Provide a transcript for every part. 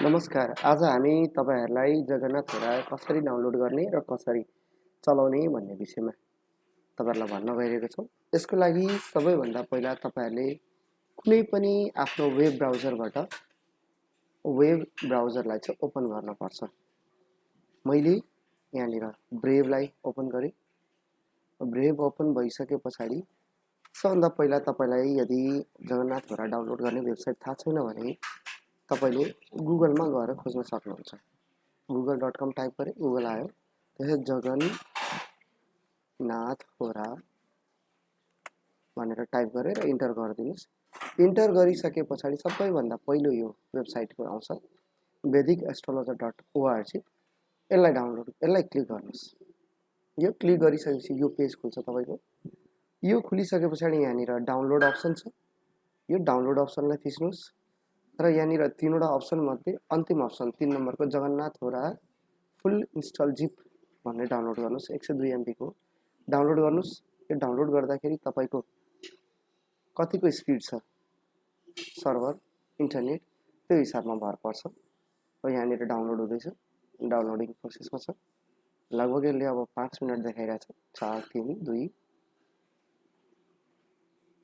नमस्कार। आज हामी तपाईहरुलाई जगन्नाथ होरा कसरी डाउनलोड गर्ने र कसरी चलाउने भन्ने विषयमा तपाईहरुलाई भन्न गइरहेको छौं। यसको लागि सबैभन्दा पहिला तपाईहरुले कुनै पनि आफ्नो वेब ब्राउजरलाई चाहिँ ओपन गर्नुपर्छ। मैले यहाँनिर ब्रेभलाई ओपन गरे। ब्रेभ ओपन भइसकेपछि सबभन्दा पहिला तपाईलाई यदि जगन्नाथ होरा डाउनलोड गर्ने वेबसाइट थाहा छैन भने तपाईले गुगलमा गएर खोज्न सक्नुहुन्छ। google.com टाइप गरे गुगल आयो। त्यसपछि जगन्नाथ होरा भनेर टाइप गरेर इन्टर गरिदिनुस्। इन्टर गरिसकेपछि सबैभन्दा पहिलो यो वेबसाइटको आउँछ vedicastrologer.org। यसलाई क्लिक गर्नुस्। यो क्लिक गरिसकेपछि यो पेज खुल्छ तपाईको। यो खुलिसकेपछि यहाँनिर डाउनलोड अप्सन छ। यो डाउनलोड अप्सनलाई थिच्नुस् र यहाँनिर तीनवटा अप्सन मध्ये अन्तिम अप्सन 3 नम्बरको जगन्नाथ होरा फुल इन्स्टल जिप भन्ने डाउनलोड गर्नुस्। 102 MB को डाउनलोड गर्नुस्। यो डाउनलोड गर्दाखेरि तपाईको कतिको स्पिड छ सर्भर इन्टरनेट त्यो हिसाबमा भर पर्छ। यहाँनिर डाउनलोड हुँदैछ। डाउनलोडिङ प्रोसेसमा छ। लगभग यसले अब 5 मिनेट देखाइरहेछ। 4 3 2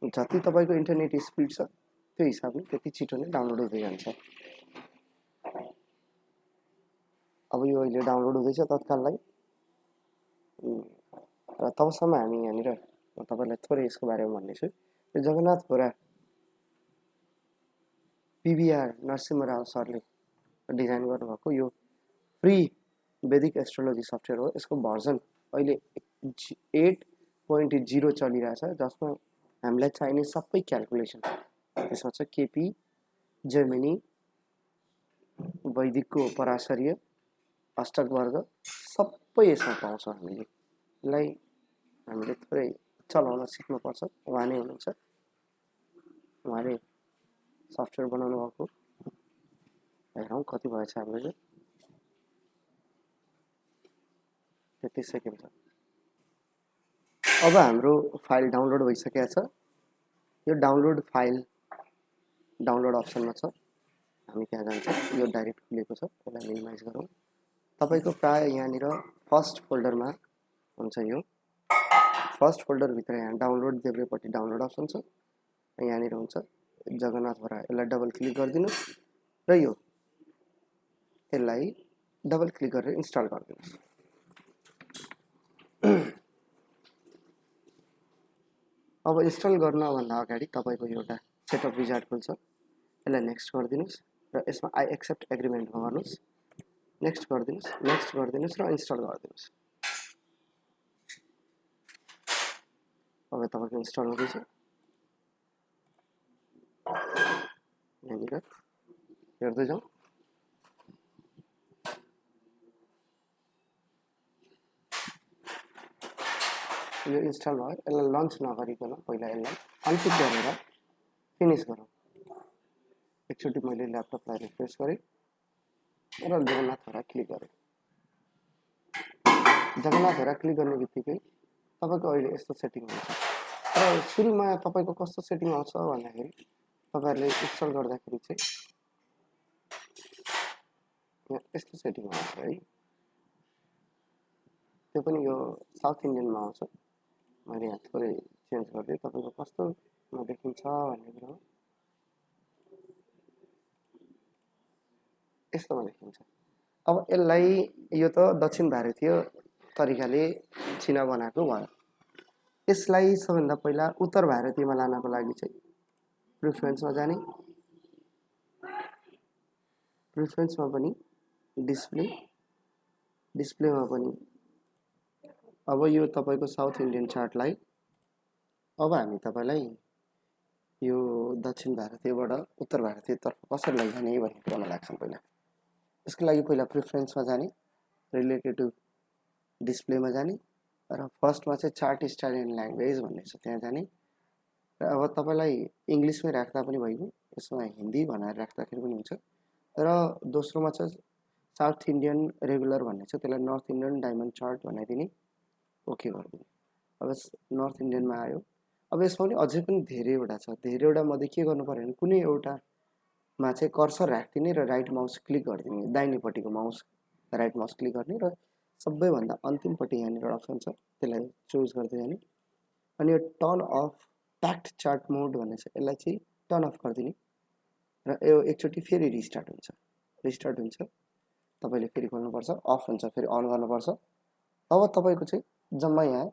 जति तपाईको इन्टरनेट स्पिड छ त्यो हिसाबले त्यति छिटो नै डाउनलोड हुँदै जान्छ। अब यो अहिले डाउनलोड हुँदैछ तत्काललाई। र तबसम्म हामी यहाँनिर तपाईलाई थोरै यसको बारेमा भन्नेछु। यो जगन्नाथ होरा पीवीआर नरसिंह राव सरले डिजाइन गर्नुभएको यो फ्री वैदिक एस्ट्रोलोजी सफ्टवेयर हो। यसको भर्जन अहिले 8.0 चलिरहेछ जसमा हामीलाई चाहिने सबै क्याल्कुलेसन त्यसमा छ। केपी जेमिनी वैदिकको पराशर्य अष्टक वर्ग सबै यसमा पाउँछ। हामीले थोरै चलाउन सिक्नुपर्छ। उहाँ नै हुनुहुन्छ। उहाँले सफ्टवेयर बनाउनु भएको। हेरौँ कति भएछ हाम्रो 33 सेकेन्ड छ। अब हाम्रो फाइल डाउनलोड भइसकेको छ। यो डाउनलोड फाइल डाउनलोड अप्सनमा छ। हामी त्यहाँ जान्छौँ। यो डाइरेक्ट खुलेको छ। यसलाई मिनिमाइज गरौँ। तपाईको प्राय यहाँनिर फर्स्ट फोल्डरमा हुन्छ। यो फर्स्ट फोल्डर भित्र यहाँ डाउनलोड देब्रेपट्टि डाउनलोड अप्सन छ। यहाँनिर हुन्छ जगन्नाथ होरा। यसलाई डबल क्लिक गरिदिनुस् र यसलाई डबल क्लिक गरेर इन्स्टल गरिदिनुस्। अब इन्स्टल गर्नभन्दा अगाडि तपाईको एउटा सेटअप विजार्ड खुल्छ। यसलाई नेक्स्ट गरिदिनुस् र यसमा आई एक्सेप्ट एग्रीमेन्टमा गर्नुस्। नेक्स्ट गरिदिनुस् र इन्स्टल गरिदिनुस्। अब तपाईको इन्स्टल हुँदैछ। यहाँनिर हेर्दै जाउँ। यो इन्स्टल भयो। यसलाई लन्च नगरिकन पहिला यसलाई अनपिक गरेर फिनिश गरौँ। एकचोटि मैले ल्यापटपलाई रिफ्रेस गरेँ र जगन्नाथ होरा क्लिक गरेँ। जगन्नाथ होरा क्लिक गर्ने बित्तिकै तपाईको अहिले यस्तो सेटिङ हुन्छ। र सुरुमा तपाईको कस्तो सेटिङ आउँछ भन्दाखेरि तपाईहरुले इन्स्टल गर्दाखेरि चाहिँ यस्तो सेटिङ आउँछ है। त्यो पनि यो साउथ इन्डियनमा आउँछ। मैले यहाँ थोरै चेन्ज गर्दै तपाईको कस्तोमा देखिन्छ भन्ने कुरा यस्तोमा देखिन्छ। अब यसलाई यो त दक्षिण भारतीय तरिकाले चिना बनाएको भयो। यसलाई सबभन्दा पहिला उत्तर भारतीयमा लानको लागि चाहिँ प्रिफरेन्समा जाने। प्रिफरेन्समा पनि डिस्प्लेमा पनि अब यो तपाईको साउथ इन्डियन चार्टलाई अब हामी तपाईलाई यो दक्षिण भारतीयबाट उत्तर भारतीयतर्फ कसरी लैजाने भन्ने कुरामा लाग्छौं। पहिला यसको लागि पहिला प्रिफरेन्समा जाने, रिलेटेड टु डिस्प्लेमा जाने र फर्स्टमा चाहिँ चार्ट स्टाइल एन्ड ल्याङ्ग्वेज भन्ने छ त्यहाँ जाने। र अब तपाईलाई इंग्लिशमै राख्दा पनि भइगयो। यसमा हिन्दी भनेर राख्दाखेरि पनि हुन्छ। र दोस्रोमा छ साउथ इन्डियन रेगुलर भन्ने छ। त्यसलाई नर्थ इन्डियन डायमन्ड चार्ट बनाइदिने। ओके गरिदिने। अब नर्थ इन्डियनमा आयो। अब यसमा पनि अझै पनि धेरैवटा छ। धेरैवटा मध्ये के गर्नु पर्यो भने कुनै एउटा मा चाहिँ कर्सर राख्दिने र राइट माउस क्लिक गरिदिने, दाहिनेपट्टिको माउस राइट माउस क्लिक गर्ने र सबैभन्दा अन्तिमपट्टि यहाँनिर अप्सन छ त्यसलाई चुज गर्दै जाने। अनि यो टर्न अफ प्याक्ड चार्ट मोड भन्ने छ, यसलाई चाहिँ टर्न अफ गरिदिने र यो एकचोटि फेरि रिस्टार्ट हुन्छ, तपाईँले फेरि खोल्नुपर्छ, अफ हुन्छ फेरि अन गर्नुपर्छ। अब तपाईँको चाहिँ जम्मा यहाँ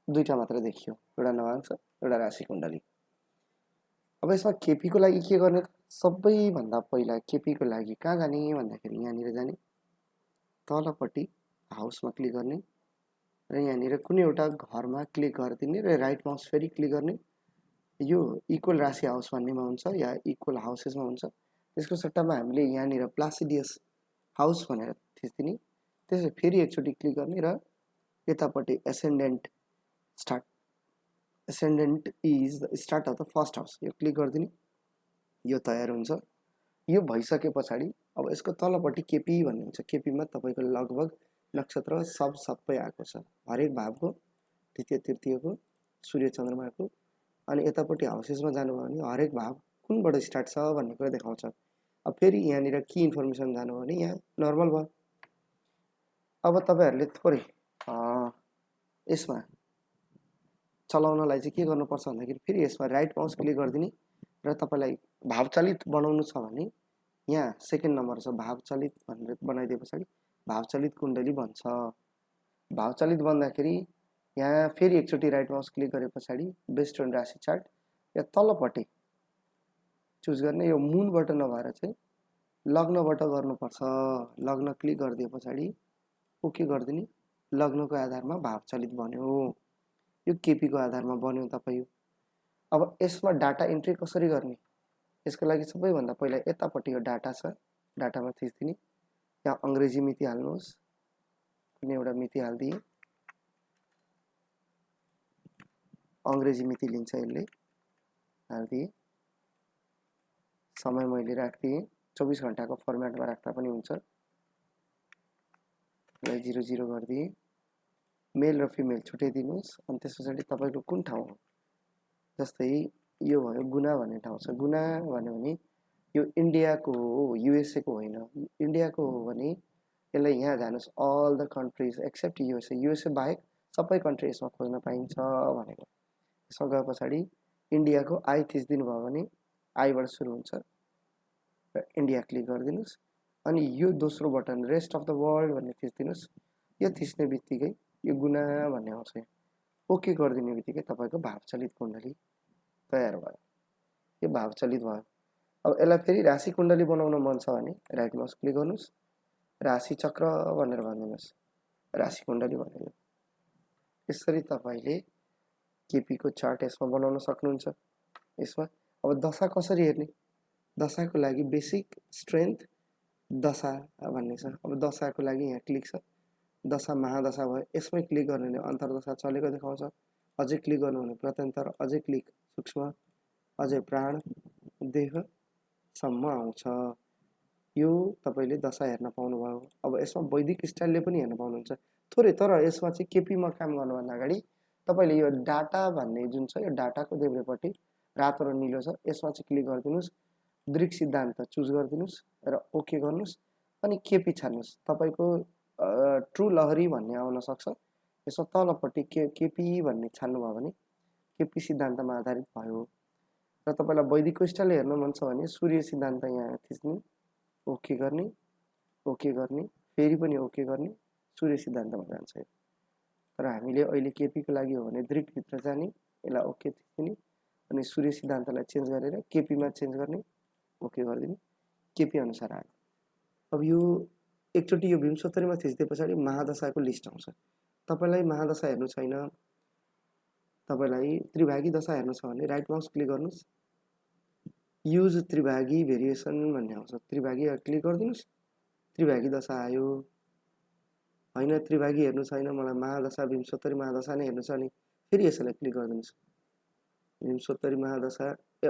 दुईवटा मात्र देखियो, एउटा नवांश एउटा राशि कुण्डली। अब यसमा केपीको लागि के गर्ने त? सबैभन्दा पहिला केपीको लागि कहाँ जाने भन्दाखेरि यहाँनिर जाने, तलपट्टि हाउसमा क्लिक गर्ने र यहाँनिर कुनै एउटा घरमा क्लिक गरिदिने र राइट माउस फेरि क्लिक गर्ने। यो इक्वल राशि हाउस भन्नेमा हुन्छ या इक्वल हाउसेसमा हुन्छ, त्यसको सट्टामा हामीले यहाँनिर प्लासिडियस हाउस भनेर थिच्दिने। त्यसै फेरि एकचोटि क्लिक गर्ने र यतापट्टि ascendant is the start of the first house, यो क्लिक गरिदिने। यो तयार हुन्छ। यो भइसके पछाडि अब यसको तलपट्टि केपी भन्ने हुन्छ, केपीमा तपाईँको लगभग नक्षत्र सबै आएको छ, हरेक भावको, द्वितीय तृतीयको, सूर्य चन्द्रमाको। अनि यतापट्टि हाउसेसमा जानुभयो भने हरेक भाव कुनबाट स्टार्ट छ भन्ने कुरा देखाउँछ। अब फेरि यहाँनिर के इन्फर्मेसन जानुभयो भने यहाँ नर्मल भयो। अब तपाईँहरूले थोरै यसमा चलाउनलाई चाहिँ के गर्नुपर्छ भन्दाखेरि फेरि यसमा राइट माउस क्लिक गरिदिने र तपाईँलाई भावचालित बनाउनु छ भने यहाँ सेकेन्ड नम्बर छ भावचालित भनेर बनाइदिए पछाडि भावचालित कुण्डली बन्छ। भावचालित बन्दाखेरि यहाँ फेरि एकचोटि राइट माउस क्लिक गरे पछाडि बेस्ड अन राशि चार्ट या तलपट्टि चुज गर्ने, यो मुनबाट नभएर चाहिँ लग्नबाट गर्नुपर्छ। लग्न क्लिक गरिदिए पछाडि ओके गरिदिने, लग्नको आधारमा भावचालित बन्यो। यो केपीको आधारमा बन्यो तपाईँ। अब यसमा डाटा इन्ट्री कसरी गर्ने, यसको लागि सबैभन्दा पहिला यतापट्टि यो डाटा छ, डाटामा थिच्दिने। यहाँ अङ्ग्रेजी मिति हाल्नुहोस्, कुनै एउटा मिति हालिदिए, अङ्ग्रेजी मिति लिन्छ यसले, हालिदिए। समय मैले राखिदिएँ, 24 घन्टाको फर्मेटमा राख्दा पनि हुन्छ। 00 गरिदिएँ, मेल र फिमेल छुट्याइदिनुहोस्। अनि त्यस पछाडि तपाईँको कुन ठाउँ हो, जस्तै यो भयो गुना भन्ने ठाउँ छ। गुना भन्यो भने यो इन्डियाको हो, युएसएको होइन। इन्डियाको हो भने यसलाई यहाँ जानुहोस्, all the countries except USA, USA बाहेक सबै कन्ट्री यसमा खोज्न पाइन्छ भनेको। यसमा गए पछाडि इन्डियाको आई थिच्दिनु भयो भने आईबाट सुरु हुन्छ र इन्डिया क्लिक गरिदिनुहोस्। अनि यो दोस्रो button rest of the world भन्ने थिच्दिनुहोस्। यो थिच्ने बित्तिकै यो गुना भन्ने आउँछ, ओके गरिदिने बित्तिकै तपाईँको भावचालित कुण्डली तयार भयो। यो भावचालित भयो। अब यसलाई फेरि राशि कुण्डली बनाउन मन छ भने राइट माउस क्लिक गर्नुहोस्, राशि चक्र भनेर भनिदिनुहोस्, राशि कुण्डली भनेर। यसरी तपाईँले केपीको चार्ट यसमा बनाउन सक्नुहुन्छ। यसमा अब दशा कसरी हेर्ने, दशाको लागि बेसिक स्ट्रेन्थ दशा भन्ने छ। अब दशाको लागि यहाँ क्लिक छ, दशा महादशा भयो, यसमै क्लिक गर्नु भने अन्तर्दशा चलेको देखाउँछ। अझै क्लिक गर्नु भने प्रत्यन्तर, अझै क्लिक सूक्ष्म, अझै प्राण देहसम्म आउँछ। यो तपाईँले दशा हेर्न पाउनुभयो। अब यसमा वैदिक स्टाइलले पनि हेर्न पाउनुहुन्छ थोरै, तर यसमा चाहिँ केपीमा काम गर्नुभन्दा अगाडि तपाईँले यो डाटा भन्ने जुन छ, यो डाटाको देब्रेपट्टि रातो र निलो छ, यसमा चाहिँ क्लिक गरिदिनुहोस्, दृक सिद्धान्त चुज गरिदिनुहोस् र ओके गर्नुहोस्। अनि केपी छान्नुहोस्, तपाईँको ट्रु लहरी भन्ने आउन सक्छ। यसमा तलपट्टि केपी भन्ने छान्नुभयो भने केपी सिद्धान्तमा आधारित भयो। र तपाईँलाई वैदिकको स्टाइल हेर्न मन छ भने सूर्य सिद्धान्त यहाँ थिच्ने, ओके गर्ने, फेरि पनि ओके गर्ने, सूर्य सिद्धान्तमा जान्छ। तर हामीले अहिले केपीको लागि हो भने दृकभित्र जाने, यसलाई ओके थिच्ने अनि सूर्य सिद्धान्तलाई चेन्ज गरेर केपीमा चेन्ज गर्ने, ओके गरिदिने, केपी अनुसार आयो। अब यो एकचोटि यो विंशोत्तरीमा थिच्दिए पछाडि महादशाको लिस्ट आउँछ। तपाईँलाई महादशा हेर्नु छैन, तपाईँलाई त्रिभागी दशा हेर्नु छ भने राइट माउस क्लिक गर्नुहोस्, युज त्रिभागी भेरिएसन भन्ने आउँछ, त्रिभागी क्लिक गरिदिनुहोस्। त्रिभागी दशा आयो। होइन त्रिभागी हेर्नु छैन, मलाई महादशा विंशोत्तरी महादशा नै हेर्नु छ भने फेरि यसलाई क्लिक गरिदिनुहोस्, विंशोत्तरी महादशा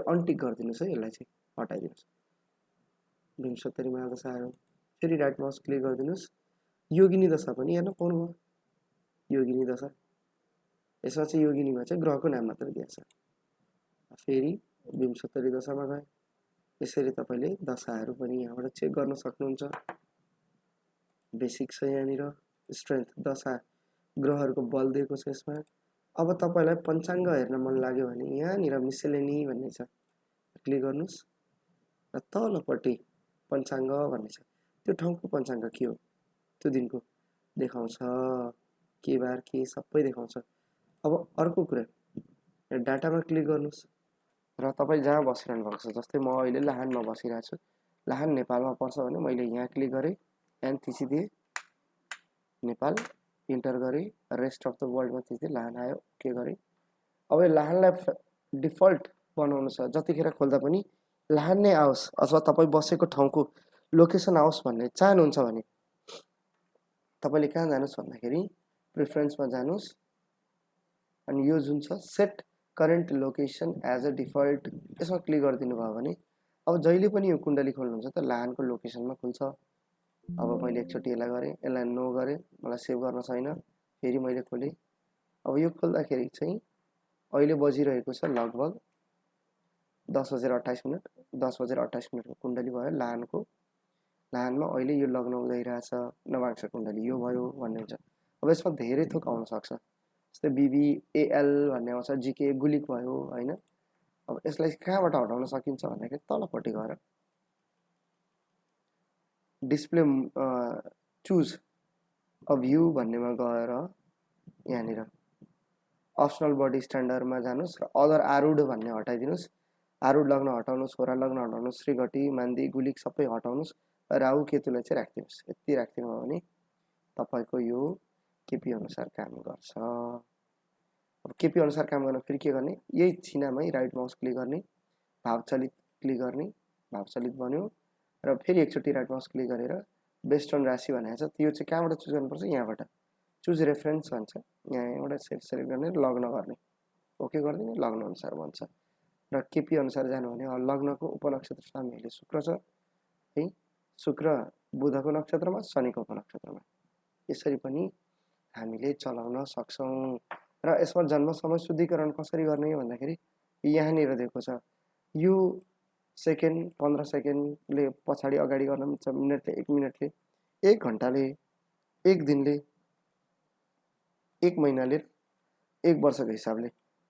अनटिक गरिदिनुहोस् है, यसलाई चाहिँ हटाइदिनुहोस्। विंशोत्तरी महादशा आयो, फेरि राइट माउस क्लिक गरिदिनुहोस्। योगिनी दशा पनि हेर्न पाउनुभयो, योगिनी दशा। यसमा चाहिँ योगिनीमा चाहिँ ग्रहको नाम मात्र दिएको छ। फेरि विंशोत्तरी दशामा गए, यसरी तपाईँले दशाहरू पनि यहाँबाट चेक गर्न सक्नुहुन्छ। बेसिक छ यहाँनिर, स्ट्रेन्थ दशा ग्रहहरूको बल दिएको छ यसमा। अब तपाईँलाई पञ्चाङ्ग हेर्न मन लाग्यो भने यहाँनिर मिसेलेनी भन्ने छ, क्लिक गर्नुहोस् र तलपट्टि पञ्चाङ्ग भन्ने छ। त्यो ठाउँको पञ्चाङ्ग के हो त्यो दिनको देखाउँछ, के बार के सबै देखाउँछ। अब अर्को कुरा, डाटामा क्लिक गर्नुहोस् र तपाईँ जहाँ बसिरहनु भएको छ, जस्तै म अहिले लाहानमा बसिरहेको छु, लाहान नेपालमा पर्छ भने मैले यहाँ क्लिक गरेँ, एन थिचिदिएँ, नेपाल इन्टर गरेँ, रेस्ट अफ द वर्ल्डमा थिचिदिएँ, लाहान आयो, के गरेँ। अब लाहानलाई डिफल्ट बनाउनु छ, जतिखेर खोल्दा पनि लाहान नै आओस् अथवा तपाईँ बसेको ठाउँको लोकेसन आओस् भन्ने चाहनुहुन्छ भने तपाईँले कहाँ जानुहोस् भन्दाखेरि प्रिफरेन्समा जानुहोस् अनि यो जुन छ set current location as a default, यसमा क्लिक गरिदिनु भयो भने अब जहिले पनि यो कुण्डली खोल्नुहुन्छ त लाहानको लोकेसनमा खुल्छ। अब मैले एकचोटि यसलाई गरेँ, यसलाई नो गरेँ, मलाई सेभ गर्न छैन, फेरि मैले खोलेँ। अब यो खोल्दाखेरि चाहिँ अहिले बजिरहेको छ लगभग 10:28, 10:28को कुण्डली भयो लाहानको। लाहानमा अहिले यो लग्न उदाइरहेछ, नवांश कुण्डली यो भयो भन्ने हुन्छ। अब यसमा धेरै थोक आउन सक्छ, जस्तै BBAL भन्ने आउँछ, GK गुलिक भयो होइन। अब यसलाई कहाँबाट हटाउन सकिन्छ भन्दाखेरि तलपट्टि गएर डिस्प्ले चुज अ भ्यू भन्नेमा गएर यहाँनिर अप्सनल बडी स्ट्यान्डर्डमा जानुहोस् र अदर आरूढ भन्ने हटाइदिनुहोस्। आरूढ लग्न हटाउनुहोस्, होरा लग्न हटाउनुहोस्, श्रीघटी मान्दी गुलिक सबै हटाउनुहोस्, राहु केतुलाई चाहिँ राखिदिनुहोस्। यति राखिदिनु भयो भने तपाईँको यो केपी अनुसार काम गर्छ। अब केपी अनुसार काम गर्न फेरि के गर्ने, यही छिनामै राइट माउस क्लिक गर्ने, भावचलित क्लिक गर्ने, भावचलित बन्यो र फेरि एकचोटि राइट माउस क्लिक गरेर बेस्ड अन राशि भनेको छ, त्यो चाहिँ कहाँबाट चुज गर्नुपर्छ, यहाँबाट चुज रेफरेन्स भन्छ, यहाँबाट सेलेक्ट गर्ने, लग्न गर्ने, ओके गरिदिने, लग्न अनुसार भन्छ। र केपी अनुसार जानु भने लग्नको उपनक्षत्र हामीले शुक्र छ है, शुक्र बुधको नक्षत्रमा, शनिको उपनक्षत्रमा, यसरी पनि हामीले चलाउन सक्छौँ। र यसमा जन्म समय शुद्धिकरण कसरी गर्ने भन्दाखेरि यहाँनिर दिएको छ, यो सेकेन्ड 15 सेकेन्डले पछाडि अगाडि गर्न मिल्छ, मिनटले 1 मिनटले, 1 घन्टाले, 1 दिनले, 1 महिनाले, 1 वर्षको हिसाबले।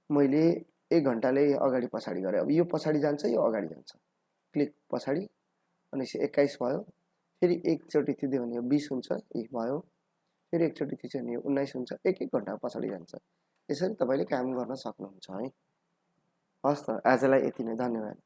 मैले 1 घन्टाले अगाडि पछाडि गरेँ। अब यो पछाडि जान्छ, यो अगाडि जान्छ, क्लिक पछाडि 1921 भयो, फेरि एकचोटि थिच्यो भने यो 20 हुन्छ, भयो, फेरि एकचोटि थिच्यो भने यो 19 हुन्छ, 1-1 घन्टा पछाडि जान्छ। यसरी तपाईँले काम गर्न सक्नुहुन्छ है। हस् त, आजलाई यति नै, धन्यवाद।